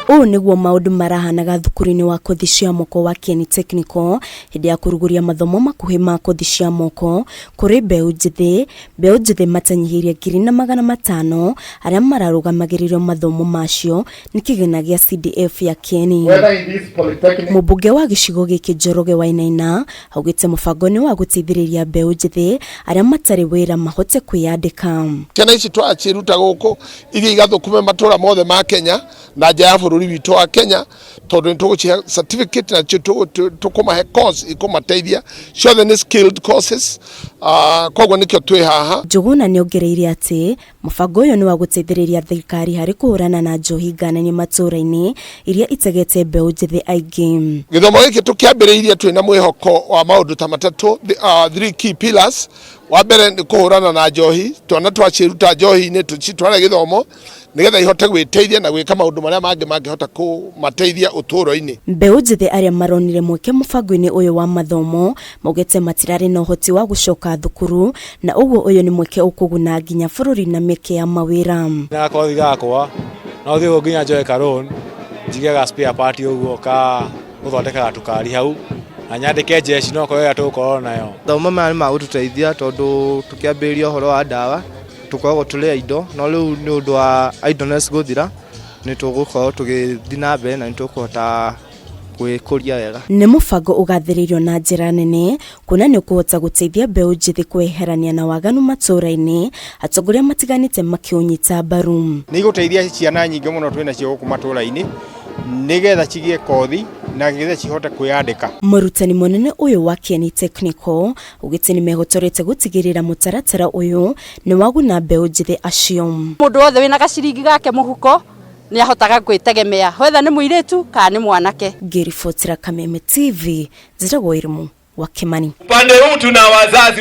Ũũ nĩguo maũndũ marahanaga thukuru-inĩ wa kothi cia moko wa Kieni Technical hĩndĩ ya kũrugũria mathomo makuhĩ ma kothi cia moko kũrĩ mbeũ njĩthĩ. Mbeũ njĩthĩ matanyihĩirie 1,500 arĩa mararũgamagĩrĩrio mathomo macio nĩ kĩgĩna gĩa CDF ya Kieni. Whether in this polytechnic Mũmbunge wa gĩcigo gĩkĩ Njoroge Wainaina augĩte mũbango nĩ wa gũteithĩrĩria mbeũ njĩthĩ arĩa matarĩ wĩra mahote kwĩyandĩka. Ciana ici twaciruta gũkũ iria igathũkũme matũra mothe ma Kenya na nja ya bũrũri witũ wa Kenya, tondũ nĩ tũgũcihe certificate na tũkũmahe course ikũmateithia ciothe nĩ skilled courses. Koguo nĩkĩo twĩ haha. Njũgũna nĩongereire atĩ mũbango ũyũ nĩ wa gũteithĩrĩria thirikari harĩ kũhũrana na njohi ngananie matũra-inĩ iria itegete mbeũ njĩthĩ aingĩ. Gĩthomo gĩkĩ tũkĩambĩrĩirie twĩna mwĩhoko wa maũndũ ta matatũ, three key pillars. Wa mbere nĩ kũhũrana na njohi, twana twaciruta njohi-inĩ tũcitware gĩthomo nĩgetha ihote gwĩteithia na gwĩka maũndũ marĩa mangĩ mangĩhota kũmateithia ũtũũro-inĩ. Mbeũ njĩthĩ arĩa maronire mweke mũbango-inĩ ũyũ wa mathomo maugĩte matirarĩ na ũhoti wa gũcoka thukuru, na ũguo ũyũ nĩ mweke ũkũguna nginya bũrũri na mĩeke ya mawĩra. Na kothi gakwa no thiĩ ũguo nginya njoe ka loan, njige ga spare part ũguo ka gũthondekaga tũkari hau na nyandĩke jeshi no korwo ĩrĩa tũgũkorwo nayo. Mathomo maya nĩ magũtũteithia tondũ tũkĩambĩrĩria ũhoro wa ndawa tũkoragwo tũrĩ idle, no rĩu nĩ ũndũ wa idleness gũthira, nĩ tũgũkorwo tũgĩthiĩ na mbere na nĩ tũkũhota gwĩkũria wega. Nĩ mũbango ũgathĩrĩirio na njĩra nene kuona nĩ ũkũhota gũteithia mbeũ njĩthĩ kweherania na waganu matũra-inĩ, atongoria matiganĩte makĩũnyita mbaru. Nĩ igũteithia ciana nyingĩ mũno twĩ nacio gũkũ matũra-inĩ nĩgetha cigĩe kothi na nĩgetha cihote kwĩyandĩka. Mũrutani mũnene ũyũ wa Kieni Technical augĩte nĩ mehotorete gũtigĩrĩra mũtaratara ũyũ nĩ waguna mbeũ njĩthĩ acio. Mũndũ wothe wĩna gaciringi gake mũhuko nĩ ahotaga gwĩtegemea, whether nĩ mũirĩtu kana nĩ mwanake. Ngĩribotera Kameme TV, njĩtagwo Irimũ wa Kimani. Upande huu tuna wazazi.